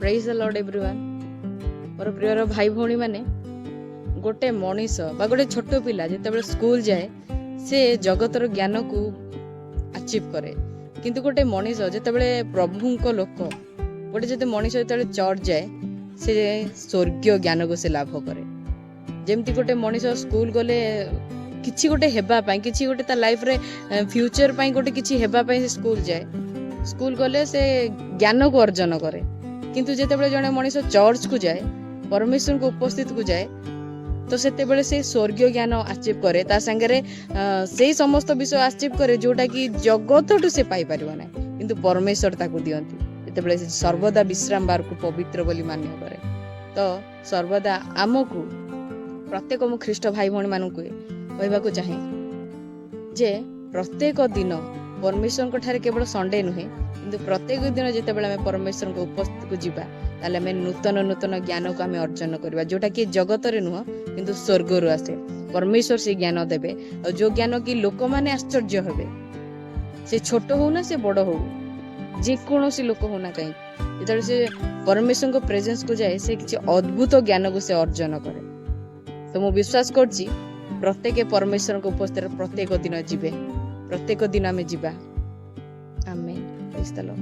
Praise the Lord everyone. ମୋର ପ୍ରିୟର ଭାଇ ଭଉଣୀମାନେ, ଗୋଟେ ମଣିଷ ବା ଗୋଟେ ଛୋଟ ପିଲା ଯେତେବେଳେ ସ୍କୁଲ ଯାଏ, ସେ ଜଗତର ଜ୍ଞାନକୁ ଆଚିଭ୍ କରେ। କିନ୍ତୁ ଗୋଟେ ମଣିଷ ଯେତେବେଳେ ପ୍ରଭୁଙ୍କ ଲୋକ, ଗୋଟେ ଯଦି ମଣିଷ ଯେତେବେଳେ ଚର୍ଚ୍ଚ ଯାଏ, ସେ ସ୍ୱର୍ଗୀୟ ଜ୍ଞାନକୁ ସେ ଲାଭ କରେ। ଯେମିତି ଗୋଟେ ମଣିଷ ସ୍କୁଲ ଗଲେ କିଛି ଗୋଟେ ହେବା ପାଇଁ, କିଛି ଗୋଟେ ତା ଲାଇଫରେ ଫ୍ୟୁଚର ପାଇଁ ଗୋଟେ କିଛି ହେବା ପାଇଁ ସେ ସ୍କୁଲ ଯାଏ। ସ୍କୁଲ ଗଲେ ସେ ଜ୍ଞାନକୁ ଅର୍ଜନ କରେ। କିନ୍ତୁ ଯେତେବେଳେ ଜଣେ ମଣିଷ ଚର୍ଚ୍ଚକୁ ଯାଏ, ପରମେଶ୍ୱରଙ୍କ ଉପସ୍ଥିତିକୁ ଯାଏ, ତ ସେତେବେଳେ ସେ ସ୍ୱର୍ଗୀୟ ଜ୍ଞାନ ଆଚିଭ୍ କରେ। ତା ସାଙ୍ଗରେ ସେଇ ସମସ୍ତ ବିଷୟ ଆଚିଭ୍ କରେ, ଯୋଉଟା କି ଜଗତଠୁ ସେ ପାଇପାରିବ ନାହିଁ, କିନ୍ତୁ ପରମେଶ୍ୱର ତାକୁ ଦିଅନ୍ତି, ଯେତେବେଳେ ସେ ସର୍ବଦା ବିଶ୍ରାମ ବାରକୁ ପବିତ୍ର ବୋଲି ମାନ୍ୟ କରେ। ତ ସର୍ବଦା ଆମକୁ ପ୍ରତ୍ୟେକ, ମୁଁ ଖ୍ରୀଷ୍ଟ ଭାଇ ଭଉଣୀମାନଙ୍କୁ କହିବାକୁ ଚାହେଁ ଯେ ପ୍ରତ୍ୟେକ ଦିନ ପରମେଶ୍ୱରଙ୍କ ଠାରେ, କେବଳ ସଣ୍ଡେ ନୁହେଁ, କିନ୍ତୁ ପ୍ରତ୍ୟେକ ଦିନ ଯେତେବେଳେ ଆମେ ପରମେଶ୍ୱରଙ୍କ ଉପସ୍ଥିତିକୁ ଯିବା, ତାହେଲେ ଆମେ ନୂତନ ନୂତନ ଜ୍ଞାନକୁ ଆମେ ଅର୍ଜନ କରିବା, ଯୋଉଟା କି ଜଗତରେ ନୁହଁ, କିନ୍ତୁ ସ୍ୱର୍ଗରୁ ଆସେ। ପରମେଶ୍ୱର ସେ ଜ୍ଞାନ ଦେବେ, ଆଉ ଯୋଉ ଜ୍ଞାନ କି ଲୋକମାନେ ଆଶ୍ଚର୍ଯ୍ୟ ହେବେ। ସେ ଛୋଟ ହଉ ନା ସେ ବଡ ହଉ, ଯେକୌଣସି ଲୋକ ହଉ ନା କାହିଁକି, ଯେତେବେଳେ ସେ ପରମେଶ୍ୱରଙ୍କ ପ୍ରେଜେନ୍ସକୁ ଯାଏ, ସେ କିଛି ଅଦ୍ଭୁତ ଜ୍ଞାନକୁ ସେ ଅର୍ଜନ କରେ। ତ ମୁଁ ବିଶ୍ୱାସ କରୁଛି, ପ୍ରତ୍ୟେକ ପରମେଶ୍ୱରଙ୍କ ଉପସ୍ଥିତିରେ ପ୍ରତ୍ୟେକ ଦିନ ଯିବେ। ପ୍ରତ୍ୟେକ ଦିନ ଆମେ ଯିବା। ଆମେ। Praise the Lord.